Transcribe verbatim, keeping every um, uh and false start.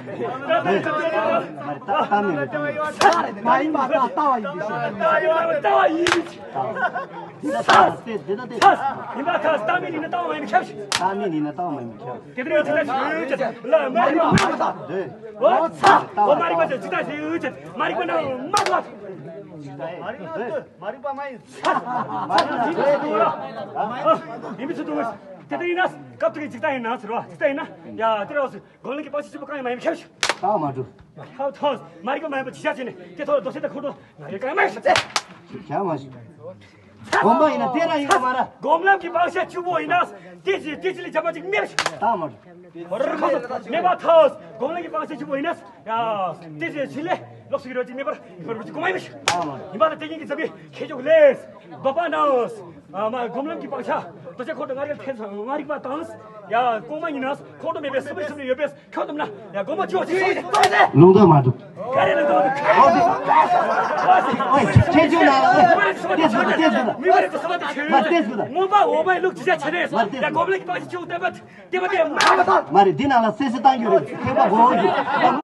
མ་ཡིན་པ་ལྟ་བ་ཡིན་པའི་ཕྱིར། ད་ཡོད་ལྟ་བ་ཡིན། འདི་ལྟ་ལྟ་བ་ཡིན། འདི་ལྟ་ལྟ་བ་ཡིན། ཡིན་པ་ཁ་ལྟ་མིན་ཡིན་ན་ལྟ་བ་མ་ཡིན་ཁྱབ་ཤིག་ལྟ་མིན་ཡིན་ན་ལྟ་བ་མ་ཡིན་ཁྱབ། དེ་འདྲའི་ཇི་ལྟ་ཞིག་ཡོད་ཅེས་ལ་མ་རིག་པ་མ་ལྟ། འདོད། འོ་ཚ། འོ་མ་རིག་པ་ཅན་ཇི་ལྟ་ཞིག་ཡོད་ཅེས་མ་རིག་པ་ན་མ་ལྟ། མ་རིག་པ་མ་ཡིན། ཡིན་མི་ཚུལ་དུ། དེ་ལྟ་ཡིན་ན་སྐབས་དེ་གའི་ཇི་ལྟ་ཡིན་ན་ཟེར་བ་ཇི་ལྟ་ཡིན་ན་ཡ་དེ་ར་འོ་སི། སྒོམ་ལམ་གྱི་སྤང་བྱ་བཅུ་པོ་གང་ཡང་མ་ཡིན་པ་ཁྱབ་ཤིག་ད་མ་གྲུབ། ཧའོ་ཐོས་མ་རིག་པ་མ་ཡིན་པ་ཇི་བྱ་བྱས་ནས་དེ་ཐོག་ལ་རྡོ་ཆེན་དང་ཁོང་ཁྲོ་ང་རེ་གང་ཡང་མ་ཤེས། ཁྱབ་མ་ཤེས། སྒོམ་པ་ཡིན་ན་དེ་རང་ཡིན་པ་མ་ར། སྒོམ་ལམ་གྱི་སྤང་བྱ་བཅུ་པོ་ཡིན་ན་དེ་ཅི་དེ་ཅི་ལས་བྱ་བ་ཅིག་མེད་པ་ཤིག་ད་མ་གྲུབ། མེད་པ་ཐོས་སྒོམ་ལམ་གྱི་སྤང་བྱ་བཅུ་པོ་ཡིན་ན་ཡ་དེ་ཅི་ཅི་ལས་ལོགས་སུ་གི་རོ་ཅིག་མེད་པར་ཡིན་པར་བུ་ཅིག་གོ་མ་ཡིན་པ་ཤིག་ད་མ་གྲུབ། ཡིན་པ་ལ་དེ་ཉིད་ཀྱི་ཚབ་ཀྱིས་ཁྱེད་ཅུང་ལས། འདོད་པ་ན། ཨ་མ་སྒོམ་ལམ་གྱི་སྤང་བྱ། རྡོ་རྗེ་འཁོར་དང་མངའ་རིས་ལ་ཐེ་ཚོམ་མ་རིག་པ་དང་། ཡ་ལྐོག་མ་ཡིན་ན་ཁོང་ཁྲོ་མེད་པའི་སུ་མི་སུ་མི་ཡོད་པས་ཁྱོད་འདོམ་ན་ཡ་སྒོམ་མ་བཅུ་བ་ཅིག་སོང་ཟེར། ལུང་དོན་མ་གྲུབ། ག་རེ་ལུང་དོན་མ་གྲུབ། ཨོ་ཁྱེད་ཆོས་ན་ལྟས་ཟེར་ལྟས་ཟེར། མི་མ་རིག་པ་སུ་མ་དེ་ཆོས། མ་ལྟས་ཟེར། མངོན་པ་འོད་མའི་ལུགས་ཇི་བྱ་བྱེད་རེད། མ་ལྟས་ཟེར། ཡ་སྒོམ་ལམ་གྱི་སྤང་བྱ་བཅུ་བསྟན་པ་དེ་མ་དེ་མ་མ་མ་རེད། འདི་ནང་ལ་སེ་སེ་བཏང་རྒྱུ་རེད། ཐེག་པ་དགོངས་རྒྱུ།